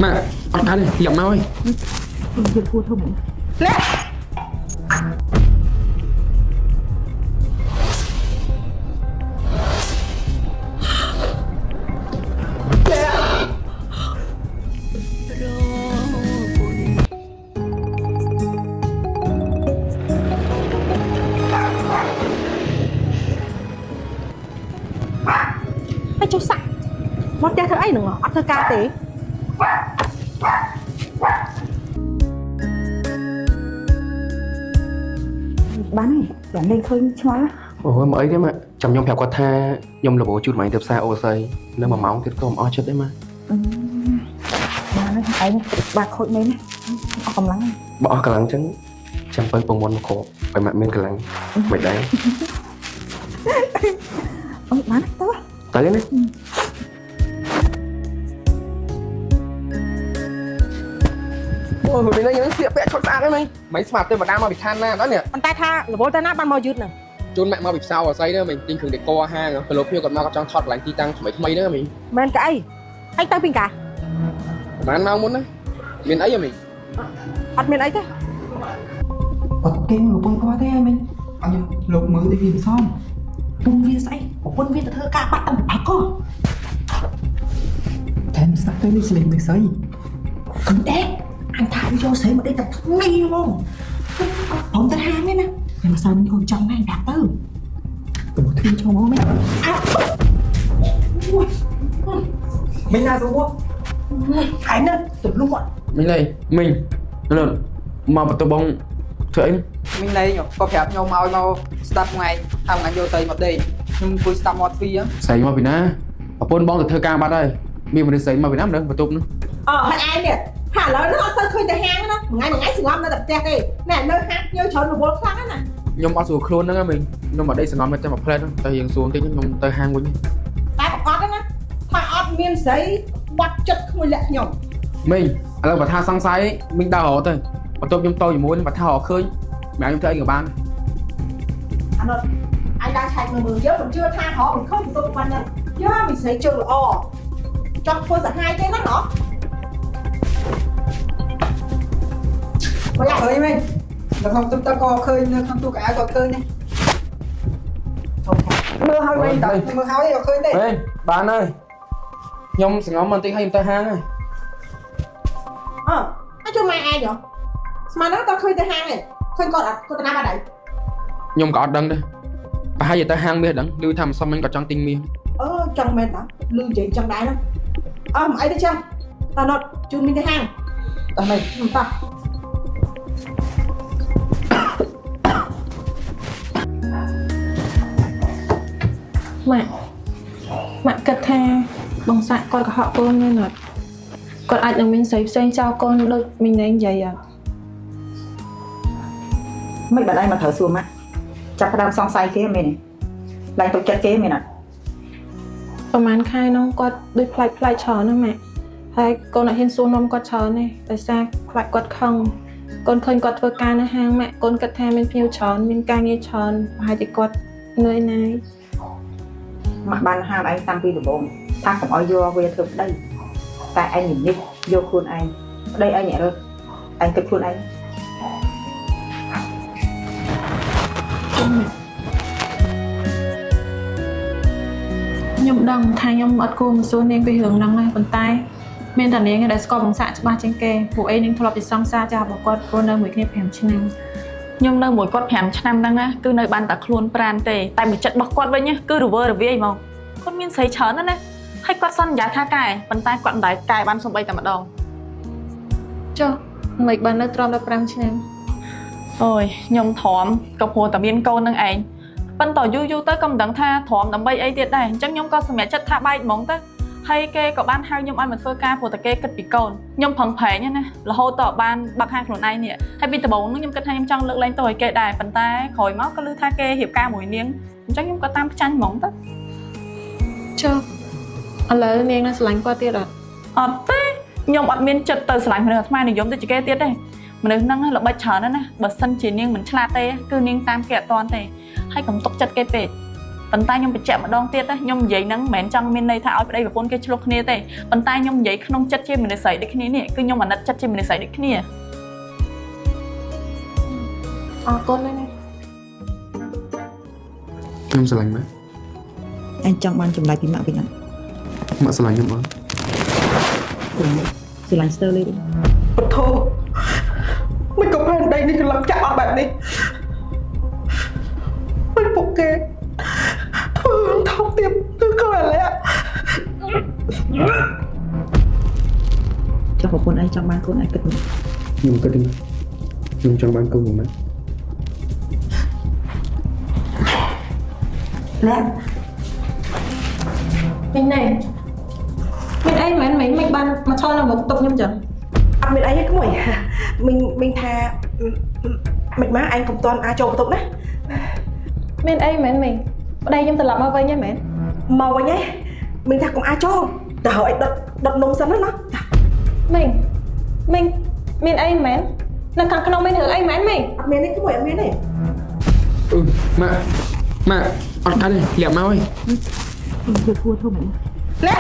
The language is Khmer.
ម៉ាក់អត់កើតទេយ៉ាប់មកហើយ យើងគួរធ្វើមិន ណែហើយចុះសាក់មកផ្ទះធ្វើអីហ្នឹងអត់ធ្វើការទេ បានហើយចាំលេងឃើញឆ្ងល់ អូយមកអីទេម៉ាក់ចាំខ្ញុំប្រាប់គាត់ថាខ្ញុំលបោជូតម៉ែទៅផ្សារអូស័យនៅ1ម៉ោងទៀតក៏មិនអស់ចិត្តដែរម៉ាក់ បានហើយឯងបាក់ខូចមែនណាអស់កម្លាំង បើអស់កម្លាំងចឹងចាំបើពងមុនមកគ្រាប់ឲ្យម៉ាក់មានកម្លាំងមិនដែរ អូបានទៅ ទៅណាអូយពេលនេះខ្ញុំស្លៀកពាក់ឈុតស្អាតហ្នឹងមិនស្មាតទេម្ដាមមកពីឋានណាដល់នេះ ប៉ុន្តែថារវល់ទៅណាបានមកយឺតហ្នឹង ជូនម៉ាក់មកពីផ្សារអូស័យហ្នឹងមិញទិញគ្រឿងដេកហាងព្រោះភ្ញៀវគាត់មកគាត់ចង់ថតកន្លែងទីតាំងថ្មីថ្មីហ្នឹងមិញ មែនកអីហើយទៅពីកា ប្រហែលម៉ោងមុនណាមានអីហ៎មិញ អត់មានអីទេ គាត់គេមើលប្រពន្ធគាត់ទេមិញអត់ខ្ញុំលោកមើលដូចវាមិនសម ពុំវាស្អីប្រពន្ធវាទៅធ្វើការបាត់តាំងពីព្រឹកហ៎ ថែមស្ដាប់ទៅនេះសលេងមិនស្អី គំដែរអញថាវាយកស្រីមកដេកតែថ្មីហ្មងព្រមទៅហាងនេះណាតែមកសើមិញកូនចង់ណាស់ប្រាប់ទៅ តើទ្វាចូលមកមិញមិញណាសួរ ឯងនៅទលក់ មិញលេមិញនោះមកបន្ទប់បងធ្វើអី មិញលេងក៏ប្រាប់ខ្ញុំឲ្យមកស្ដាប់ថ្ងៃថាថ្ងៃយកស្អីមកដេកខ្ញុំអង្គុយស្ដាប់មាត់ទ្វារ ស្រីមកពីណាប្រពន្ធបងទៅធ្វើការបាត់ហើយមានមនុស្សស្រីមកពីណាមិនដឹងបន្ទប់នោះ អឺហើយឯងនេះថាឥឡូវនេះអត់សូវឃើញទៅហាងណាថ្ងៃថ្ងៃស្ងំនៅតែផ្ទះទេណែនៅហាងភ្ញៀវច្រើនរវល់ខ្លាំងណាស់ ខ្ញុំអត់ស្រួលខ្លួនហ្នឹងមិញខ្ញុំអត់ដេកសងំតែមួយផ្លែតតែរៀងស្រួលបន្តិចខ្ញុំទៅហាងវិញ តែប្រកាសណាថាអត់មានស្រីបាត់ចិត្តក្មួយលាក់ខ្ញុំ មិញឥឡូវបើថាសង្ស័យមិញដើររកទៅបន្ទប់ខ្ញុំទៅជាមួយបើថារកឃើញមិនខ្ញុំធ្វើអីក៏បាន អាណិតអញដើរឆែកមើលមើលយើងមិនជឿថារកមិនឃើញបន្ទប់ប៉ុណ្ណឹងយើងមានស្រីជើងល្អចង់ធ្វើសាហាយទេណាណោះមក ឃើញមិញនៅក្នុងទឹកទឹកក៏ឃើញនៅក្នុងទូកៅអៅក៏ឃើញដែរមើលហើយវិញតើមើលហើយក៏ឃើញដែរ ហេបានហើយខ្ញុំសងំបន្តិចហើយខ្ញុំទៅហាងហើយ អើហើយជួយម៉ែឯងហ៎ស្មានហ្នឹងតើឃើញទៅហាងឯងឃើញគាត់អត់គាត់ទៅណាបាត់ហើយ ខ្ញុំក៏អត់ដឹងដែរប្រហែលជាទៅហាងមាសដឹងឮថាមិនសមមិញក៏ចង់ទិញមាស អឺចង់មែនតាលឺនិយាយចង់ដែរហ្នឹងអើមិនអីទេចឹងតាណត់ជូនមីងទៅហាង តោះមិញ តោះ ម៉ាក់ម៉ាក់គិតថាបងសាក់គាត់កុហកកូនមែនអត់គាត់អាចនឹងមានស្រីផ្សេងចោលកូនដូចមីងណែងនិយាយអត់ មិនបានឯងមកត្រូវសួរម៉ាក់ចាប់ផ្ដើមសង្ស័យគេមែនទេឡើងទុកចិត្តគេមែនអត់ ប្រហែលខែនោះគាត់ដូចប្លែកប្លែកច្រើនណាស់ម៉ាក់ហើយកូនអត់ហ៊ានសួរនាំគាត់ច្រើនទេដោយសារខ្លាចគាត់ខឹងកូនឃើញគាត់ធ្វើការនៅហាងម៉ាក់កូនគិតថាមានភ្ញៀវច្រើនមានការងារច្រើនប្រហែលជាគាត់នឿយណាយ ម៉ាក់បានហាមឯងតាំងពីដំបូងថាកុំឲ្យយកវាធ្វើប្តីតែឯងនេះយកខ្លួនឯងប្តីឯងអ្នករើសឯងគិតខ្លួនឯង ខ្ញុំដឹងថាខ្ញុំអត់គួរមកសួរនាងពីរឿងហ្នឹងទេប៉ុន្តែមានតែនាងឯងដែលស្គាល់បងសាក់ច្បាស់ជាងគេពួកឯងនឹងធ្លាប់ជាសង្សារចាស់របស់គាត់ព្រោះនៅមួយគ្នា5ឆ្នាំ ខ្ញុំនៅមួយគាត់5ឆ្នាំហ្នឹងណាគឺនៅបានតែខ្លួនប្រានទេតែមួយចិត្តរបស់គាត់វិញណាគឺរវើរវាយហ្មងគាត់មានស្រីច្រើនណាស់ណាហើយគាត់សន្យាថាកែប៉ុន្តែគាត់មិនដែលកែបានសំបីតែម្ដង ចុះមិនបាននៅទ្រាំដល់5ឆ្នាំ អូយខ្ញុំទ្រាំក៏ព្រោះតែមានកូននឹងឯងប៉ុន្តែយូរយូរទៅក៏មិនដឹងថាទ្រាំដើម្បីអីទៀតដែរអញ្ចឹងខ្ញុំក៏សម្រេចចិត្តថាបែកហ្មងទៅហើយគេក៏បានហៅខ្ញុំឲ្យមកធ្វើការព្រោះតែគេគិតពីកូនខ្ញុំប្រឹងប្រែងណារហូតតបានបាក់ហាងខ្លួនឯងនេះហើយពីដំបូងនោះខ្ញុំគិតថាខ្ញុំចង់លើកលែងទោសឲ្យគេដែរប៉ុន្តែក្រោយមកក៏ឮថាគេរៀបការមួយនាងអញ្ចឹងខ្ញុំក៏តាមផ្ចាញ់ហ្មងទៅ ចុះឥឡូវនាងនៅស្រឡាញ់គាត់ទៀតអត់ អត់ទេខ្ញុំអត់មានចិត្តទៅស្រឡាញ់មនុស្សអាត្មានិយមដូចជាគេទៀតទេមនុស្សហ្នឹងល្បិចច្រើនណាស់ណាបើសិនជានាងមិនឆ្លាតទេគឺនាងតាមគេអត់តាន់ទេហើយកុំទុកចិត្តគេពេក ប៉ុន្តែខ្ញុំបញ្ជាក់ម្ដងទៀតណាខ្ញុំនិយាយហ្នឹងមិនមែនចង់មានន័យថាឲ្យប្តីប្រពន្ធគេឆ្លោះគ្នាទេប៉ុន្តែខ្ញុំនិយាយក្នុងចិត្តជាមនុស្សស្រីដូចគ្នានេះគឺខ្ញុំអាណិតចិត្តជាមនុស្សស្រីដូចគ្នា អរគុណណាស់ណា ខ្ញុំស្រឡាញ់ម៉ាក់ ឯងចង់បានចម្លើយពីម៉ាក់វិញអត់ ម៉ាក់ស្រឡាញ់ខ្ញុំអត់ ស្រឡាញ់ស្ទើរលេ ពុទ្ធោមិនក៏ផែនដីនេះក្លឹបចាក់អត់បែបនេះមិនពួកគេធ្វើថោកទាបគឺក៏អាឡែ ចុះប្រពន្ធឯងចង់បានកូនឯងគិតមិន ខ្ញុំគិតទេម៉ាក់ខ្ញុំចង់បានកូនរបស់ម៉ាក់ លែ មីងណែមានអីមែនមីងមិនបានមកឈរនៅមុខតុកខ្ញុំចឹង អត់មានអីទេក្មួយមីងមីងថាមិនមកឯងកុំតន់អាចចូលបន្ទប់ណា មានអីមែនមីងប្តីខ្ញុំត្រឡប់មកវិញហ្នឹងមែន មកវិញហ៎មីងថាកុំអាចចូលតែហើយដុតដុតនំសិនណាណា មីងមីងមានអីមែននៅខាងក្នុងមានរឿងអីមែនមីង អត់មានទេក្មួយអត់មានទេ អឺម៉ាក់ម៉ាក់អត់កាត់ទេលាក់មកហើយ ធ្វើគួរធ្វើមិន ណែ